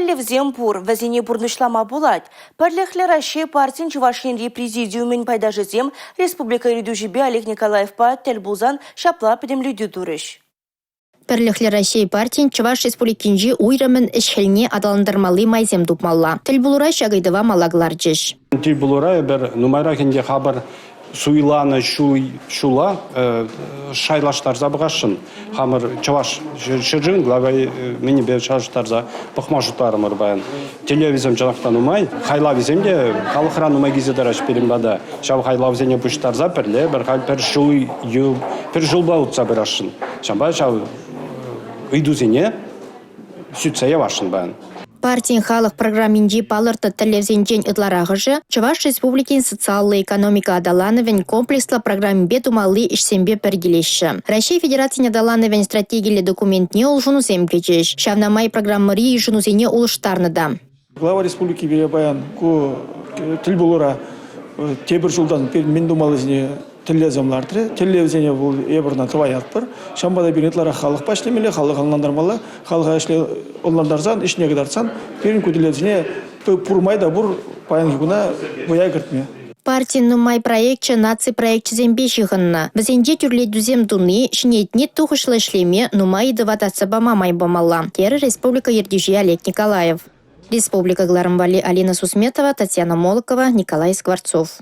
Тӗллевсем пур, вӗсене пурнӑҫлама пулать. Пӗрлӗхлӗ Раҫҫей партин Чӑваш Енри президиумӗн пайташӗсем республика ертӳҫипе Олег Николаевпа тӗл пулсан ҫапла пӗтӗмлетӳ турӗҫ. Пӗрлӗхлӗ Раҫҫей партин Чӑваш Республикинчи уйрӑмӗн ӗҫ-хӗлне аталантармалли майсем тупмалла. Тӗл пулура ҫак ыйтӑва мала кӑларчӗҫ. Тӗл пулура эпир нумайрах ӗнтӗ хамӑр суйланӑ ҫула шайлаштарса пӑхасшӑн. Хамӑр чӑваш ҫӗршывӗн глава мӗнӗпе шайлаштарса пӑхма шутларӑмӑр паян. Тӗллевӗсем чӑнах та нумай, хайлавӗсем те халӑхра нумай килсе тӑраҫҫӗ пирӗн пата. Ҫав хайлавсене пуҫтарса пӗрле пӗр халь пӗр ҫул пӗр ҫулпа утса пырасшӑн. Ҫавӑнпа ҫав ыйтусене сӳтсе явасшӑн паян. Партин халӑх программинчи палӑртнӑ тӗллевсенчен ытларахӑшӗ Чӑваш Республикин социаллӑ экономика аталанӑвӗн комплекслӑ программипе тумалли ӗҫсемпе пӗр килеҫҫӗ. Раҫҫей Федерацийӗн аталанӑвӗн стратегиллӗ документне улшӑнусем кӗчӗҫ. Ҫавна май программӑри йышӑнусене улӑштарнӑ та. Глава республики пире паян ку тӗл пулура тепӗр ҫултан мӗн тумаллисене тӗллевсем лартрӗ. Тӗллевсене вӑл эпир ӑна тӑваятпӑр. Ҫавӑнпа та пирӗн ытларах халӑхпа ӗҫлемелле, халӑха ӑнлантармалла. Халӑха ӗҫле ӑнлантарсан, ӗҫне кӑтартсан пирӗн ку тӗллевсене пур май та пур паянхи куна вӑя кӗртме. Партин нумай проекчӗ наци проекчӗсемпе ҫыхӑннӑ. Вӗсенче тӳрлетӳсем туни, ҫӗнетни тухӑҫлӑ ӗҫлеме, нумай ыйтӑва татса пама май памалла, терӗ республика ертӳҫи Олег Николаев. Республика кӑларӑм валли Алина Сусметова, Татьяна Молокова, Николай Скворцов.